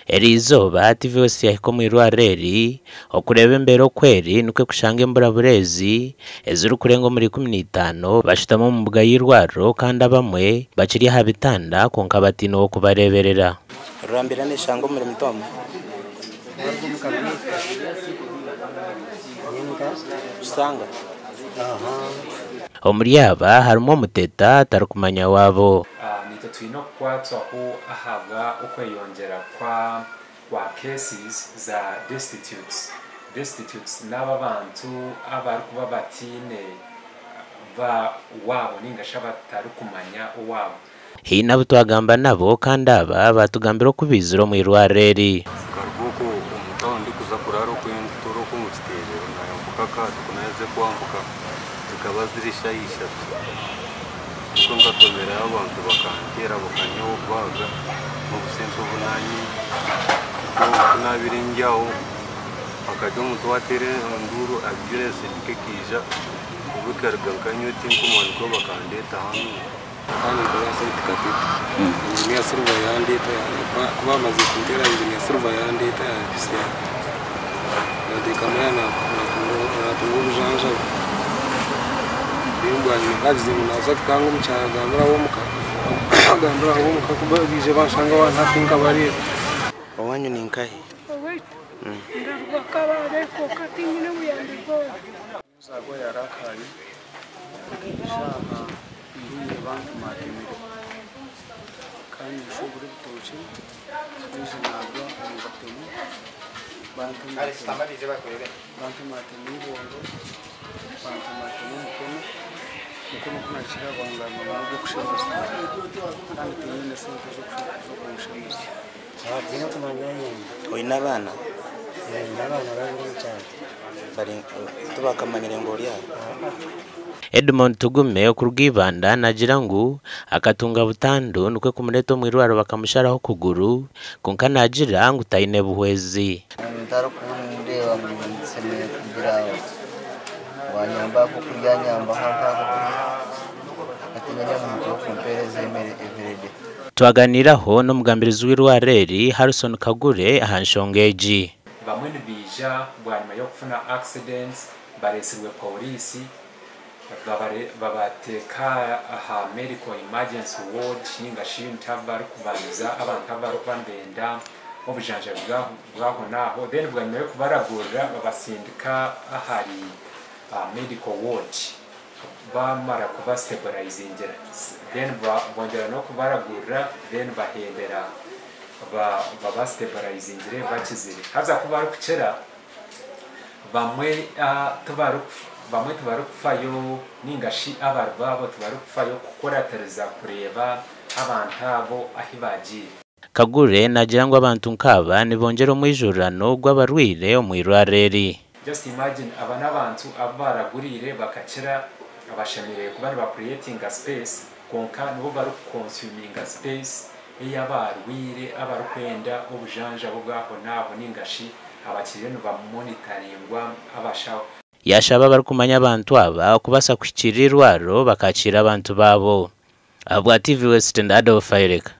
Eriizooba TV West yahika omu irwariro eri okureeba embeera oku eri nikwo kushanga emburabura ezi ezirikurenga omuri 15 bashutami omu mbuga y'eirwariro kandi abamwe bakiri aha bitanda kwonka bataine ow'okubareeberera. Rurambira neshanga omuri Mitooma. Kisanga. Omuri aba harimu omuteta atarikumanya waabo. Naitwe twine okukwatwaho ahabwa okweyongyera kwa kwa cases za destitutes. Destitutes n'abo abantu abarikuba bataine ba waabo ninga shi abatarikumanya owaabo. Haine abu twagamba nabo kandi aba baatugambira oku baizire omu irwariro eri. Nkaruga okwo omu tawuni ndikuza kuraara okwo nitutuura okwo omu kiteebero nayambuka akaato ku naaherize kwambuka zikaba ziri shaaha ishatu nikwo nkatomerayo abantu bakanteera bakanyihaho obwaga n'obusente obu naanyine nikwo ku naabaire ndi aho hakaija omuntu waateera enduuru ambyurensi ekaija obu ekaruga nka nyowe tinkumanya nikwo bakandeeta hanu. Kandi nkaba site Katete. Engineer Silver yandeeta ku bamazire kunteera Engineer Silver yandeeta yahitsya nateekamu natunga obujanjabi. Then bwanyima nkagize ngu naaza kutanga omu kyaro agambire ab'omuka agambire ab'omuka ku baije banshanga aho hati nkabareeba. Owanyu ni nkahi? Owaitu ndaruga Kabale kwonka tinyine buyambi bwona. Zaagwa yarakaye nkaija aha ndwaire bantumatemire kandi nshubura ebitookye naija nagwa omu batemu bantematema eibondo, bantematema omukono, omukono ku nahikire aha bangambira ngu n'ogw'okushemeza kandi tinyine sente z'okunshemeza. Oine abaana? Nyine abaana babiri omu kyaro. Bari tibakamanyire ngu ori aha? Edmond Tugume okuruga Ibanda naagira ngu akatunga butandu nikwo kumureeta omu irwariro bakamusharaho okuguru kwonka naagira ngu taine buhwezi. Omuntu arikundeeba ngu nshemereire kugira wanyamba akokurya nyambaho nk'akokurya hati nyine omuntu w'okumpeereza emere everyday. Twaganiiraho n'omugambirizi w'eirwariro eri, Harrison Kagure aha nshonga egi. Bamwe nibaija bwanyima y'okufuna accidents bareetsirwe pooriisi babateeka aha medical emergency ward ninga shi unit ahu barikubanza abantu abu barikuba nibenda obujanjabi bw'ahonaaho then bwanyima y'okubaragurira babasindika ahari medical ward bamara kuba stabilizingira then bongyera n'okubaragurira then bahendera baba stabilizingire bakizire. Haza ku barikukira bamwe bamwe tibarikufayo ninga shi abari baabo tibarikufayo kukuratiriza kureeba abantu abo ahu bagiire. Kagure naagira ngu abantu nk'aba nibongyera omwijurirano gw'abarwaire omu irwariro eri. Just imagine aba n'abantu abu baraguriire bakakira abashemereire kuba niba creatinga space kwonka nibo barikuconsuminga space ey'abarwaire abarikwenda obujanjabi obw'ahonaaho ninga shi abakiriyo nibamonitaringwa abashaho. Yashaba abarikumanya abantu aba okubaasa kuhikiirira eirwariro bakakiira abantu baabo. Ahabwa TV West, Adolf Aireka.